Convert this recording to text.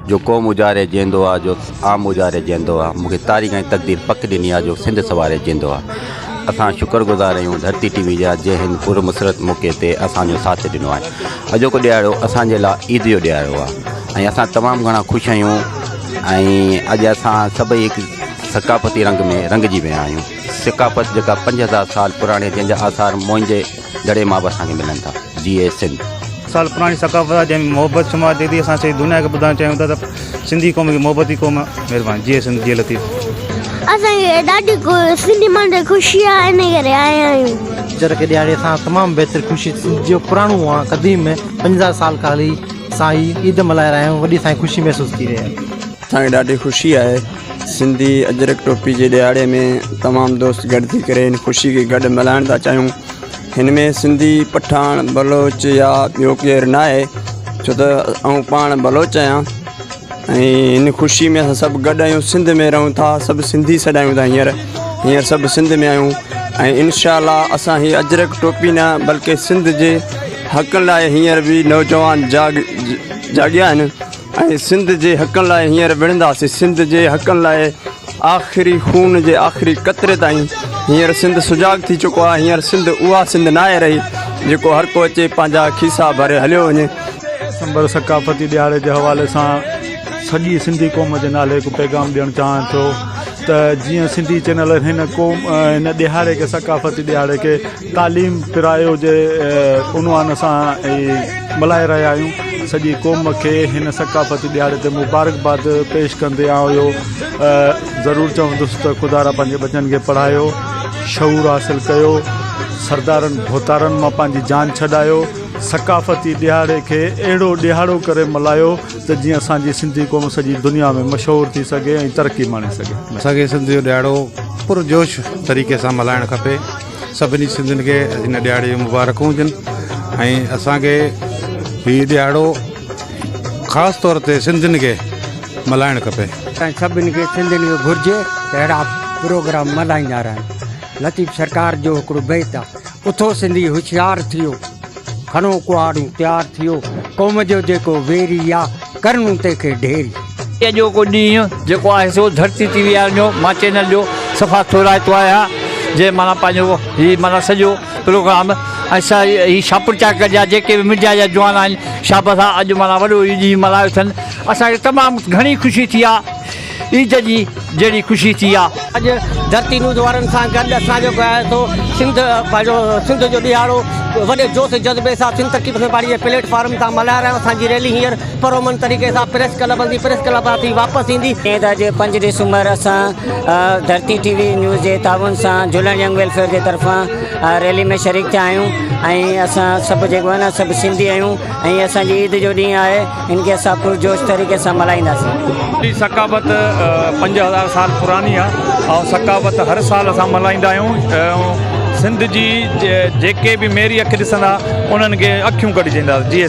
جو قوم اجاري جيئندو آ جو عام اجاري جيئندو آ مون کي تاريخ ۽ تقدير پڪ ڏني آ جو سنڌ سواري جيئندو آ اسان شڪر گذار آهيون ڌرتي ٽي وي جا جنهن هن پر مسرت موقعي تي اسان جو ساٿ ڏنو آهي اڄوڪو ڏهاڙو اسان جي لاء عيد جو ڏهاڙو آ ۽ اسان تمام گهڻا خوش آهيون ۽ اڄ اسان سڀئي هڪ ثقافتي رنگ ۾ رنگجي ويا آهيون ثقافت جيڪا 5000 سال پراڻي جنهن جا آثار موئن جي دڙي مان به اسان کي ملن ٿا جيئي سنڌ. سال پراڻي ثقافت آهي جنهن ۾ محبت شمار ٿئي ٿي اسان سڄي دنيا کي ٻڌائڻ چاهيون ٿا ته سنڌي قوم هڪ محبتي قوم آهي مهرباني جيئي سنڌ جيئي لطيف. اسان کي ڏاڍي سنڌي ماڻهن تي خوشي آهي ان ڪري آيا آهيون. اجرڪ ڏهاڙي سان تمام بهتر خوشي سنڌ جو پراڻو آ قديم 5000 سال کان هلي اسان هي عيد ملهائي رهيا آهيون وڏي اسان کي خوشي محسوس ٿي رهي آهي. اسان کي ڏاڍي خوشي آهي سنڌي اجرڪ ٽوپي جي ڏهاڙي ۾ تمام دوست گڏ ٿي ڪري هن خوشي کي گڏ ملهائڻ ٿا چاهيون هن ۾ سنڌي پٺاڻ بلوچ يا ٻيو ڪير نه آهي ڇو ته آئون پاڻ بلوچ آهيان ۽ هن خوشي ۾ اسان سڀ گڏ آهيون سنڌ ۾ رهون ٿا سڀ سنڌي سڏايون ٿا هينئر هينئر سڀ سنڌ ۾ آهيون ۽ انشاء الله اسان هي اجرڪ ٽوپي نه بلڪه سنڌ جي حقن لاء هينئر به نوجوان جاڳ جاڳيا آهن ۽ سنڌ جي حقن لاء هينئر وڙهنداسين سنڌ جي حقن لاء آخري خون جي آخري قطري تائين هينئر سنڌ سجاڳ ٿي چڪو آهي هينئر سنڌ اها سنڌ ناهي رهي جيڪو هر ڪو اچي پنهنجا کيسا ڀري هليو وڃي. ڊسمبر ثقافتي ڏهاڙي جي حوالي سان سڄي سنڌي قوم جي نالي هڪ پيغام ڏيڻ چاهيان ٿو ته جيئن سنڌي چينل هن قوم هن ڏهاڙي کي ثقافتي ڏهاڙي کي تعليم پرايو جي عنوان سان ملهائي رهيا آهيون سڄي قوم کي هن ثقافتي ڏهاڙي تي مبارڪباد پيش ڪندي آئون اهو ضرور چوندس ته خدارا پنهنجي ٻچن کي پڙهايو شعور حاصل ڪيو سردارن ڀوتارن مان پنهنجي جان ڇڏايو ثقافتي ڏهاڙي کي اهڙو ڏهاڙو ڪري ملهايو ته جيئن اسان جي سنڌي قوم سڄي دنيا ۾ مشهور ٿي سگهي ۽ ترقي ماڻي سگهي. اسان کي سنڌ جو ڏهاڙو پرجوش طريقي سان ملهائڻ کپي. سڀني سنڌين کي هن ڏهاڙي جون مبارڪون هجن ۽ اسان کي هي ڏهاڙو خاص طور تي سنڌين کي ملهائڻ کپي. ۽ سڀني کي سنڌين کي گهرجي ته اهڙا پروگرام ملهائيندا رهن. لطيف سرڪار جو هڪڙو بيت آ، اٿو سنڌي هوشيار ٿيو، کڻو ڪهاڙون تيار ٿيو، قوم جو جيڪو ويري آ، ڪرڻو تنهن کي ڍيري. اڄوڪو ڏينهن جيڪو آهي سو ڌرتي ٽي وي وارن جو مان چينل جو صفا ٿورائتو آهيان جنهن معنيٰ پنهنجو هي معنيٰ سڄو پروگرام ۽ هي شاپور چاڪر جا جيڪي به ميڊيا جا جوان آهن شابس آ اڄ معنيٰ وڏو هي ڏينهن ملهايو اٿن اسان کي تمام گهڻي خوشي ٿي آ عيد جي جهڙي خوشي ٿي آ. اڄ ڌرتي نيوز وارن سان گڏ اسان جيڪو آهي سو سنڌ پنهنجو سنڌ جو ڏهاڙو وڏي جوش جذبي سان سنڌ ترقي پسند پارٽي جي پليٽ فارم تان ملهائي رهيا آهيون اسان جي ريلي هينئر پرامن طريقي سان پريس ڪلب هلندي پريس ڪلب تان ٿي واپس ايندي. جيئن ته اڄ پنج ڊسمبر اسان ڌرتي ٽي وي نيوز جي تعاون سان جهولڻ ينگ ويلفيئر جي طرفان ريلي ۾ شريڪ ٿيا آهيون ۽ اسان سڀ جيڪو آهي نه سڀ سنڌي آهيون ۽ اسان جي عيد جو ڏينهن آهي ان کي اسان پرجوش طريقي سان ملهائينداسين. هي ثقافت 5000 سال پراڻي آهي ۽ ثقافت هر سال اسان ملهائيندا آهيون ۽ سنڌ جي جيڪي به ميري اک ڏسندا انهن کي اکيون ڪڍي ڇڏينداسين جي.